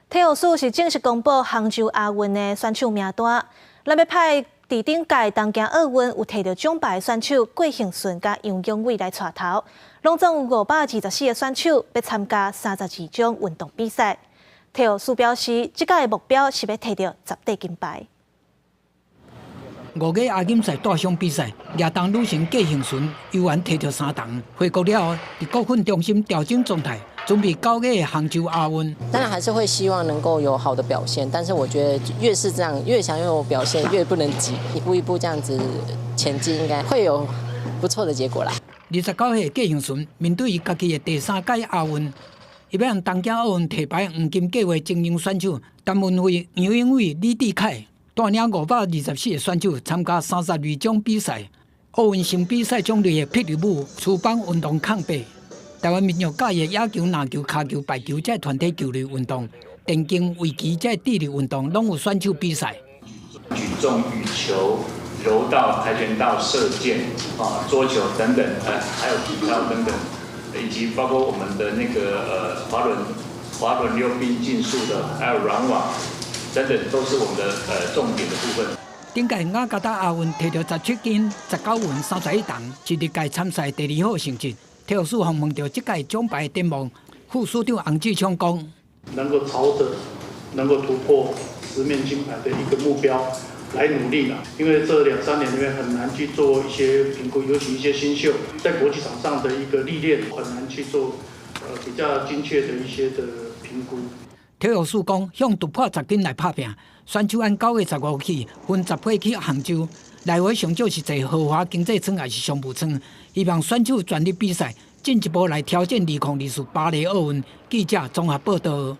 體育署是正式公布杭州亞運的選手名單，咱欲派佇頂屆東京奧運有提著獎牌選手郭婞淳佮楊勇緯來帶頭，攏總有524個選手欲參加32種運動比賽。體育署表示，這屆的目標是欲提著十塊金牌。五個亞錦賽大項比賽，舉重女神郭婞淳猶原提著三銅，回國了後，佇國訓中心調整狀態，準備9月的杭州亞運。當然還是會希望能夠有好的表現，但是我覺得越是這樣，越想有表現，越不能急，一步一步這樣子前進，應該會有不錯的結果啦。29歲郭婞淳面對伊家己的第三屆亞運，伊欲向東京奧運提牌黃金計畫精英選手陳文慧、楊勇緯、李智凱，帶領524個選手參加32種比賽。奧運性比賽種類的霹靂舞、持棒運動抗白。台灣民眾佮意的野球、籃球、跤球、排球這團體球類運動，電競、圍棋這智力運動，攏有選手比賽。舉重、羽球、柔道、跆拳道、射箭、啊桌球等等，還有體操等等，以及包括我們的那個滑輪溜冰、競速的，還有軟網等等，都是我們的重點的部分。頂屆雅加達亞運提著17金、19銀、31銅，是歷屆參賽第二好成績。體育署訪問著這屆獎牌展望，副署長洪志昌講：能夠朝著能夠突破10面金牌的一個目標來努力啦。因為這兩三年裡面很難去做一些評估，尤其一些新秀在國際場上的一個歷練，很難去做比較精確的一些的評估。體育署講，向突破十金來拍拚，選手按9月15起分10批去杭州，來回上少是坐豪華經濟艙抑是商務艙，希望選手全力比賽，進一步來挑戰2024巴黎奧運。記者綜合報道。